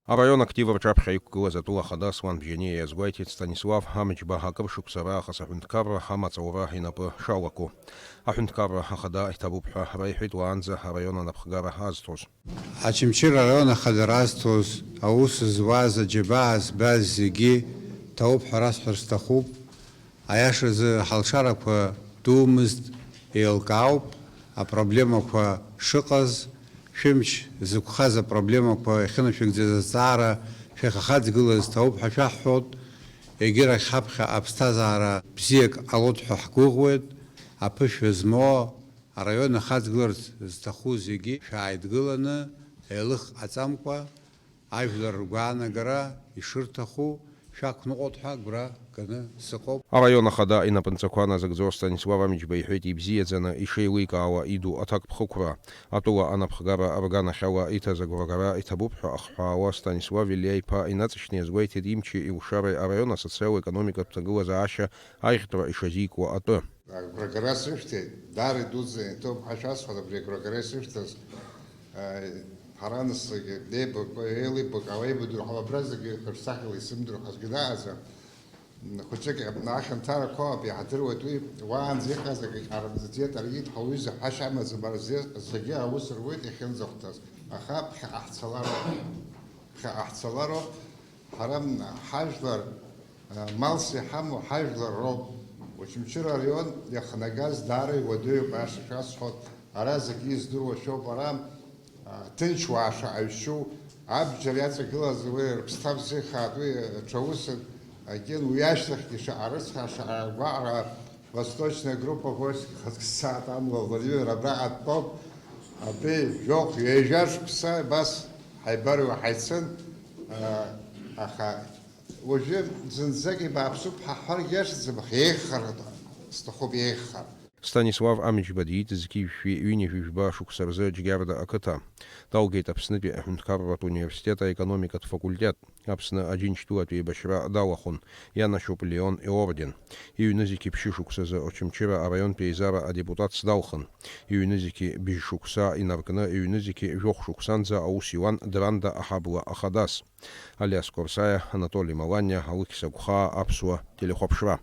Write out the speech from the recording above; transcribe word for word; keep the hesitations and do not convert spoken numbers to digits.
Араион актив рҿаԥхьа иқәгылаз атәыла ахада Аслан Бжьаниа иазгәеиҭеит Станислав Амҷба акыр шықәса раахыс аҳәынҭқарра амаҵ аура инапы шалаку. Аҳәынҭқарра ахада иҭабуп ҳәа реиҳәеит уаанӡа араион анапхгара азҭоз. Очамчыра араион ахадара азҭоз, аус зуаз, аџьабаа збаз зегьы ҭабуп ҳәа расҳәар сҭахуп. Аиашазы, ҳалшарақәа думызт, еилкаауп апроблемақәа шыҟаз, шәымч зықәхаз апроблемақәа иахьынашәыгӡаз азҵаара шәахьахаҵгылаз ҭабуп ҳәа шәаҳҳәоит. Егьырахь ҳаԥхьа аԥсҭазаара бзиак ҟалоит ҳәа ҳгәыӷуеит. Аԥышәа змоу араион ахаҵгыларц зҭаху зегьы шәааидгыланы, еилых ҟаҵамкәа, ажәлар ргәаанагара ишырҭаху шәақәныҟәоит ҳәа агәра ганы сыҟоуп. Араион ахада инапынҵақәа назыгӡо Станислав Амҷба иҳәеит ибзиаӡаны ишеиликаауа иду аҭакԥхықәра. Атәыла анапхгара рганахьала иҭаз агәрагара иҭабуп ҳәа ахҳәаауа Станислав Илиа-иԥа инаҵшьны иазгәеиҭеит имчи илшареи араион асоциал-економикатә ҭагылазаашьа аиӷьтәра ишазикуа атәы. Агәрагара сышәҭеит, даара идуӡӡаны иҭоуп ҳәа шәасҳәоит, абри агәрагара ишышәҭаз, ҳара насгьы деибакы, еилибакаауа еибадыру ҳәа абра зегьы хырсахьала исымдыру ҳәа аӡәгьы дааӡам. Хәыҷык ахьанҭарақәоуп, иаҳдыруеит уи, уаанӡа иҟаз акы ҟарымҵаӡеит, аргьы ҳауаҩыза ҳәашьа амаӡам, ара зе-, зегьы аус руеит иахьынӡахәҭаз, аха ԥхьаҟа ҳцалароуп, ԥхьаҟа ҳцалароуп, ҳара ҳажәлар, а, малс иҳамоу ҳажәлар роуп. Очамчыра араион иахнагаз даара иуадаҩуп, аиаша шәасҳәоит, ара зегьы издыруа шәоуп, ара Ҭынч уаа шаҟаҩ шәу, абџьар иаҵагылаз уи рыԥсҭа бзиахааит, уи ҽа усын, егьин уи ашьҭахьгьы шаҟа рыцҳа, шаҟа гәаҟра, восточная группа войск хазксаат амла Владимир абраҟа дтәоуп, абри жәохә ҩажәа шықәса абас ҳаибарыҩуа ҳаицын, аха уажәы зынӡак ибааԥсуп ҳәа ҳҳәаргьы иашаӡам, аха еиӷьхар сҭахуп, еиӷьхар. Станислав Амҷба диит зқьи жәшәи ҩынҩажәи жәба шықәса рзы Џьгьарда ақыҭа. Далгеит Аԥснытәи аҳәынҭқарратә университет аекономикатә факультет. Аԥсны Аџьынџьтәылатә еибашьра далахәын, ианашьоуп Леон иорден. Иҩнызқьи ԥшьышықәсазы Очамчыра араионтә еизара адепутатс далхын. Иҩнызқьи бжьшықәса инаркны, иҩнызқьи жәохә шықәсанӡа аус иуан Дранда аҳабла ахадас. Алиас Корсаиа, Анатоли Маланиа, Алықьса Гәхаа, Аԥсуа телехәаԥшра.